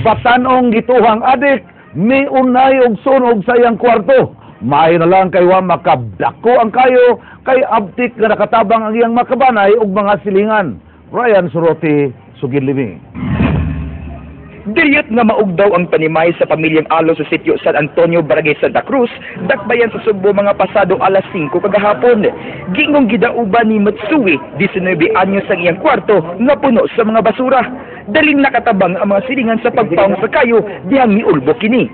Batanong gituhang adik, miunay og sunog sa iyang kwarto. Maayo na lang kay wa makabdako ang kayo kay abtik nga nakatabang ang iyang makabanay og mga silingan. Ryan Suroti, sugid limi. Diryot nga maugdaw ang panimay sa pamilyang Alo sa sitio San Antonio, Barangay Santa Cruz, Dakbayan sa Sugbo mga pasado alas 5 kagahapon. Gingong gidauban ni Matsui, 19 anyos, ang iyang kwarto nga puno sa mga basura. Daling nakatabang ang mga silingan sa pagpaong sa kayo dihang miulbo kini.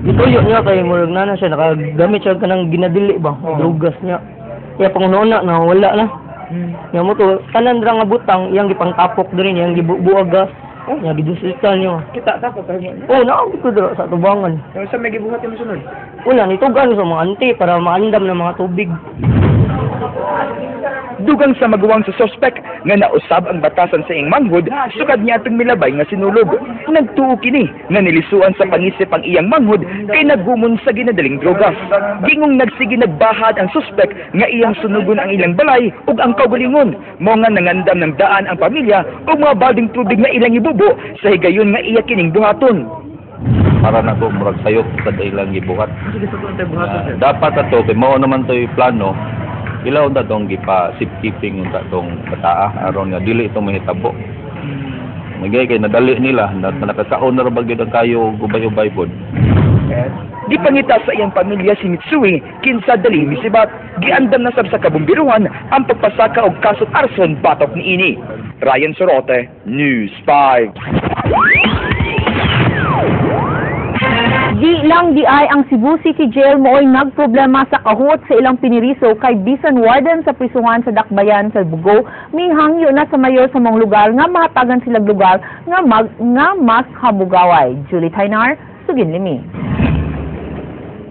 Gituyo niya kay murag na siya nakagamit siya kanang ginadili ba, drugas niya. Kaya pangununa na wala na. Nya mo to tanan ra nga butang iyang gipangtapok diri, iyang gibubuag gas. Nya gidusitan niya. Kita ta ko tayo. Oh, naa ko dira sa tubangan. Yung sa may gibuhat yung sunod. Una nitugan sa mga ante para maandam ng mga tubig. Dugang sa maguwang sa sospek nga nausab ang batasan sa iyang manghod sukad niya atong milabay nga sinulog. Nagtuo kini nga nilisuan sa pangisip ang iyang manghod kay nagumon sa ginadaling drogas. Gingong nagsige nagbahad ang sospek nga iyang sunugon ang ilang balay ug ang kaugalingon. Mao nga nangandam ng daan ang pamilya ug mga balding tubig nga ilang ibubo sa higayon nga iya kining buhaton. Para na ko murag sayop sa ilang gibuhat. Dapat ato kay mao naman to'y plano ila unta tong gipa safekeeping unta tong bataa aron nga dili ito mahitabo. Magay kay nadali nila na nakakaon na ra ba gyud ang kayo gubay-ubay pod. Gipangita sa iyang pamilya si Mitsui kinsa dali misibat. Giandam na sab sa kabumbiruhan ang pagpasaka og kasot arson batok niini. Ryan Sorote, News 5. Di lang di ay ang Cebu City Jail mooy nagproblema sa kahot sa ilang piniriso kay bisan warden sa prisuhan sa Dakbayan sa Bugo mihangyo na sa mayor sa mga lugar nga mahatagan silang lugar nga mas hamugaway. Julie Taynar, sugin limi.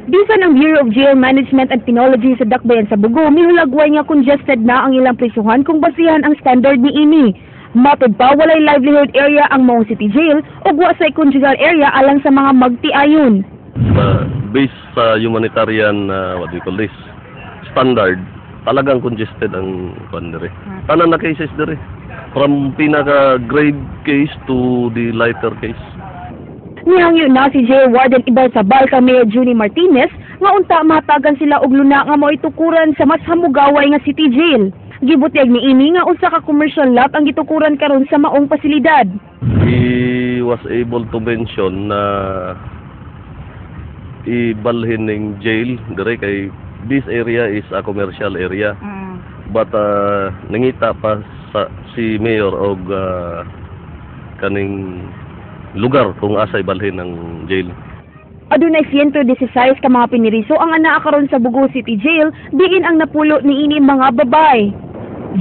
Bisan ang Bureau of Jail Management and Penology sa Dakbayan sa Bugo, mihulagway nga congested na ang ilang prisuhan kung basihan ang standard ni ini. Matod pa, walay livelihood area ang Maong City Jail ug wa sa conjugal area alang sa mga magtiayon. Based sa humanitarian, what do you call this, standard, talagang congested ang kwan diri. Tanan na cases diri. From pinaka grave case to the lighter case. Nihangyo na si Jail Warden Ibarzabal kay Mayor Junie Martinez nga unta mahatagan sila og luna nga mao'y tukuran sa mas hamugaway nga city jail. Gibutyag ni ini nga usa ka commercial lot ang gitukuran karon sa maong pasilidad. He was able to mention na ibalhin ning jail dire kay this area is a commercial area. But nangita pa sa si mayor og kaning lugar kung asa ibalhin ang jail. Adunay 116 ka mga piniriso ang anaa karon sa Bugo City Jail, diin ang napulo niini mga babae.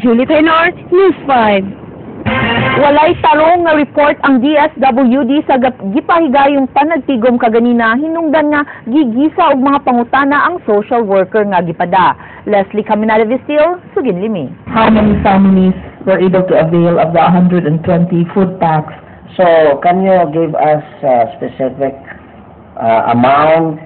Julie Taynor, News 5. Walay tarong nga report ang DSWD sa gipahigayong panagtigom kaganina hinungdan nga gigisa og mga pangutana ang social worker nga gipada. Leslie Caminada Vistil, sugin limi. How many families were able to avail of the 120 food packs? So, can you give us a specific amount?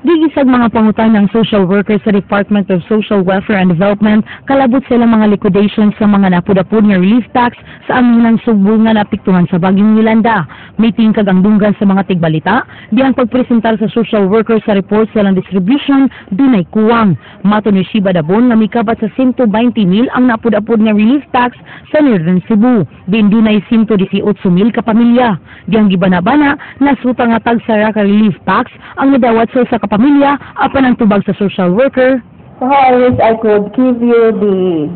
Gigisag mga pangutana ang social worker sa Department of Social Welfare and Development kalabot sa ilang mga liquidation sa mga napudapud nga relief packs sa amihanan Sugbo nga naapektuhan sa bagyong Yolanda. May tingkag ang dunggan sa mga tigbalita, dihang pagpresentar sa social worker sa report sa ilang distribution, dunay kuwang. Mato ni Shiba Dabon nga mikabat sa 120 mil ang napudapud nga relief packs sa Northern Cebu. Din dunay 118 mil ka pamilya. Dihang gibana-bana, nasuta nga tag-sara ka relief packs ang nadawat sa usa ka pamilya apan ang tubag sa social worker. So how I wish I could give you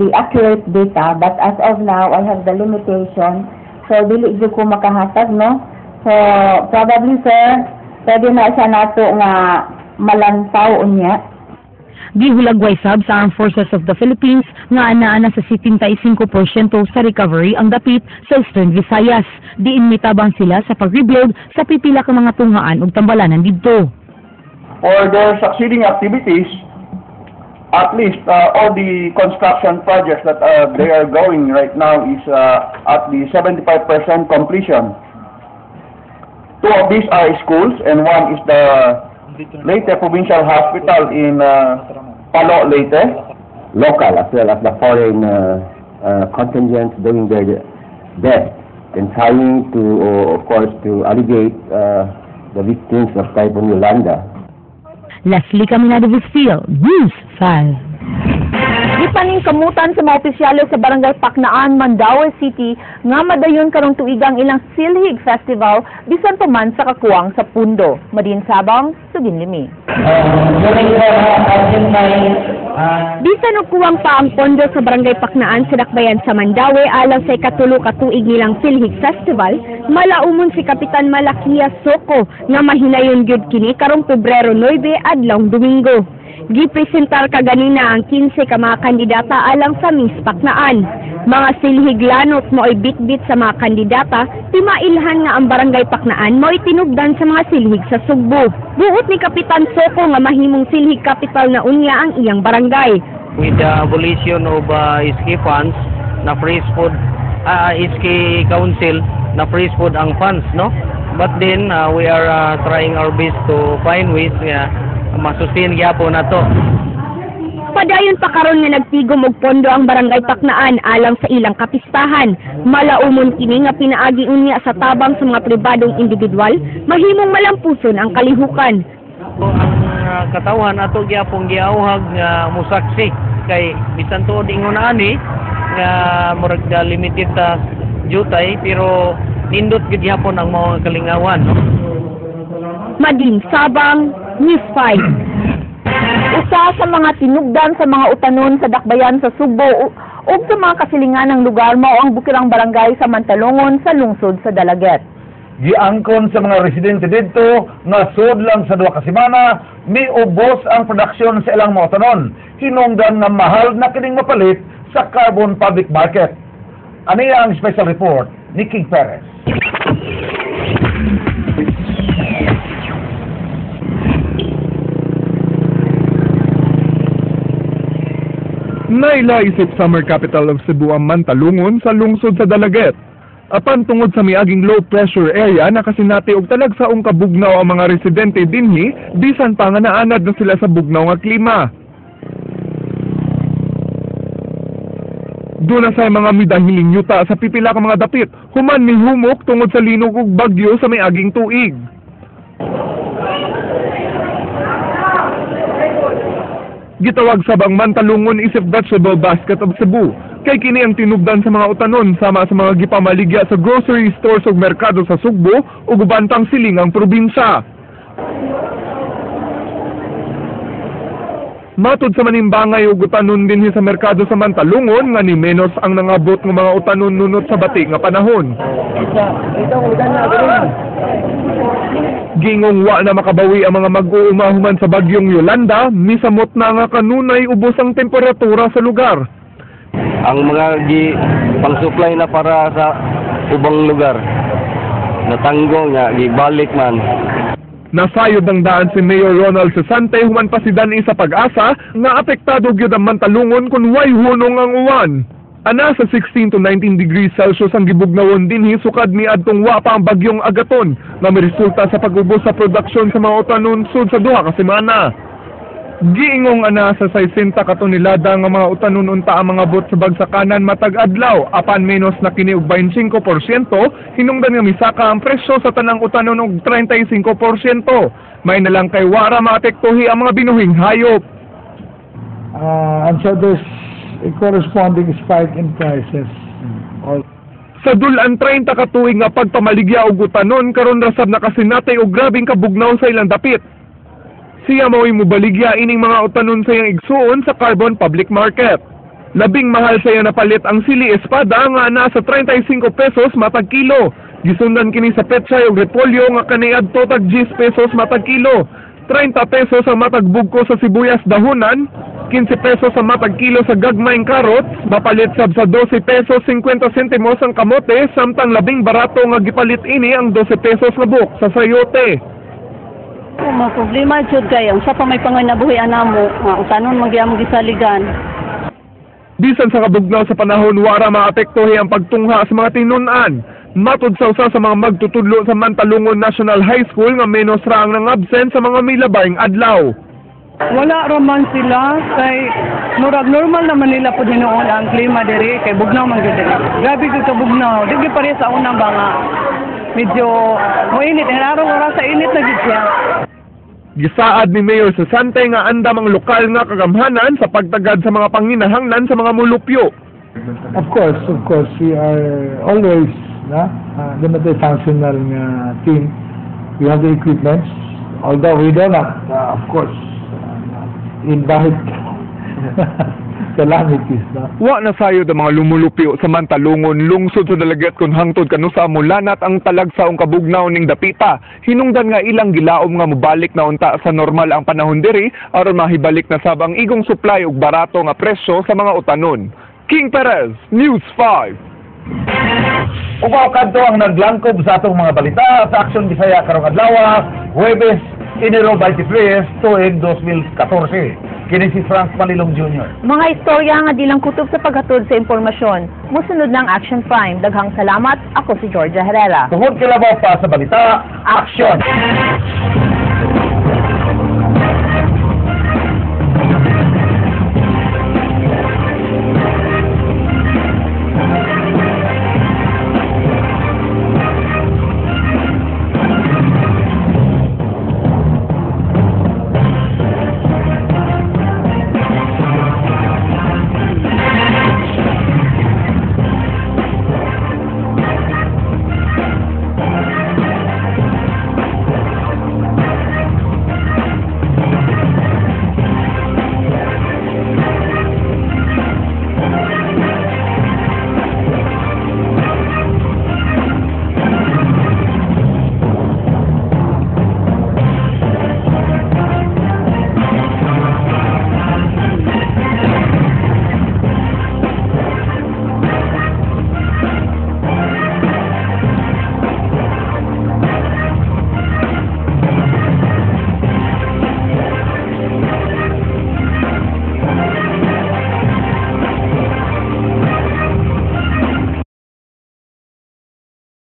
the accurate data, but as of now, I have the limitation. So, dili jud ko makahatag, no? So, probably, sir, pwede na siya nato nga malantaw unya. Gihulagway sab sa Armed Forces of the Philippines nga anaa na sa 75% sa recovery ang dapit sa Eastern Visayas. Diin mitabang sila sa pag-rebuild sa pipila ka mga tunghaan ug tambalanan didto. For their succeeding activities, at least all the construction projects that they are going right now is at the 75% completion. Two of these are schools and one is the Leyte Provincial Hospital in Palo, Leyte. Local as well as the foreign contingents doing their best in trying to, of course, to alleviate the victims of Typhoon Yolanda. Leslie Caminada Vistil, News 5. Gipaning kamutan sa mga opisyales sa Barangay Paknaan, Mandaue City nga madayon karong tuigang ilang Silhig Festival bisan pa man sa kakuwang sa pundo. Madin Sabang, Suginlimi. Bisan og kuwang pa ang pondo sa Barangay Paknaan sa Dakbayan sa Mandaue alang sa ikatulo ka tuig nilang Silhig Festival, malaumon si Kapitan Malaquias Soco nga mahinayon gyud kini karong Pebrero 9 adlawng Domingo. Gipresentar kaganina ang 15 ka mga kandidata alang sa Miss Paknaan. Mga silhig lanot mo'y bitbit sa mga kandidata, timailhan nga ang Barangay Paknaan mo'y tinugdan sa mga silhig sa Sugbo. Buot ni Kapitan Soco nga mahimong silhig capital na unya ang iyang barangay. With the abolition of SK funds na freeze food, SK Council na freeze food ang funds, no? But then we are trying our best to find ways nga masustain gyapon nato. Padayon pa karon nga nagtigom og pondo ang Barangay Paknaan alang sa ilang kapistahan. Malaumon kini nga pinaagi unya sa tabang sa mga pribadong individual, mahimong malampuson ang kalihukan. Ang katawhan ato gyapon giauhag nga musaksi kay bisan tuod ingon ani nga murag limited ta jutay, pero nindot gyud gyapon ang mga kalingawan, no? Madin Sabang, News 5. Usa sa mga tinugdan sa mga utanon sa Dakbayan sa Sugbo ug sa mga kasilingan ng lugar mao ang bukirang barangay sa Mantalongon sa lungsod sa Dalaguete. Giangkon sa mga residente didto nga sud lang sa 2 ka semana miubos ang produksyon sa ilang mga utanon. Hinungdan nga mahal na kining mapalit sa Carbon Public Market. Aniya ang special report ni King Perez. Nailaisip summer capital of Cebu ang Mantalongon sa lungsod sa Dalaguete. Apan tungod sa miaging low pressure area nakasinati og talagsaong kabugnaw ang mga residente dinhi, bisan pa nga naanad na sila sa bugnaw nga klima. Doon na sa mga midahiling yuta sa pipila ka mga dapit, human mihumok tungod sa linog ug bagyo sa miaging tuig. Gitawag sab ang Mantalongon isip vegetable basket of Cebu, kay kini ang tinugdan sa mga utanon sama sa mga gipamaligya sa grocery stores ug merkado sa Sugbo ug uban pang silingang probinsya. Matud sa manimbangay ug utanon dinhi sa merkado sa Mantalongon nga ni menos ang nangabot ng mga utanon nunot sa bati nga panahon. Gingong wa na makabawi ang mga mag-uumahuman sa bagyong Yolanda, misamot na nga kanunay ubos ang temperatura sa lugar. Ang mga pang-supply na para sa ubang lugar, natanggo nga, gibalik man. Nasayod ang daan si Mayor Ronald Cesante human pasidan sa Pag-asa nga apektado gyud ang Mantalongon kun way hunong ang uwan. Ana sa 16 to 19 degrees Celsius ang gibugnawon dinhi sukad ni adtong wa pa ang bagyong Agaton nga miresulta sa pag-ubos sa produksyon sa mga utanon sud sa 2 ka semana. Giingong ana sa 60 ka tonelada nga mga utanon unta ang mga bot sa bagsakanan matag adlaw, apan menos na kini og 25% hinungdan nga misaka ang presyo sa tanang utanon og 35%. May nalang kay wara maapektuhi ang mga binuhing hayop. And so there's a corresponding spike in prices. Sa dulan 30 ka tuig nga pagpamaligya og utanon karon rasab nakasinatay og grabeng kabugnaw sa ilang dapit. Siya mao'y mubaligya ining mga utanon sa iyang igsuon sa Carbon Public Market. Labing mahal sa iya napalit ang sili espada nga nasa 35 pesos matag kilo. Gisundan kini sa pechay ug repolyo nga kaniadto tag 10 pesos matag kilo. 30 pesos ang matag bugko sa sibuyas dahunan, 15 pesos ang matag kilo sa gagmayng carrots, mapalit sab sa 12 pesos 50 centimos ang kamote, samtang labing barato nga gipalit ini ang 12 pesos nga buk sa sayote. Mga problema jud kay unsa pa may panginabuhi anamo, nga utanon man gyud among gisaligan. Bisan sa kabugnaw sa panahon wara maapektuhi ang pagtungha sa mga tinun-an. Matud sa usa sa mga magtutudlo sa Mantalongon National High School nga menos ra ang nang-absent sa mga milabayng adlaw. Wala raman sila kay murag normal naman nila pud hinuon ang klima diri kay bugnaw man gyud diri. Grabe gyud ka bugnaw, di gyud pareha sa unang ba nga Medyo moinit, araw oras sa init na gid siya. Gisaad ni Mayor Sesante nga andam ang lokal nga kagamhanan sa pagtagad sa mga panginahanglan sa mga mulupyo. Of course, we are always na multifunctional nga team. We have the equipments, although we do not, of course, invite calamities. No? Wa na sayod ang mga lumulupyo sa Mantalongon, lungsod sa Dalaguete, kung hangtod kanusa mulanat ang talagsaong kabugnaw ning dapita. Hinungdan nga ilang gilaom nga mobalik na unta sa normal ang panahon diri aron mahibalik na sab ang igong supply ug barato nga presyo sa mga utanon. King Perez, News 5. Ug mao kadto ang naglangkob sa atong mga balita sa Aksyon Bisaya karong adlaw, Huwebes, Enero 23, tuig 2014. Kini si Frank Manilong Jr. Mga istorya nga di lang kutob sa paghatod sa impormasyon. Musunod ng Action Prime. Daghang salamat. Ako si Georgia Herrera. Tungod kilabaw pa sa balita, aksyon!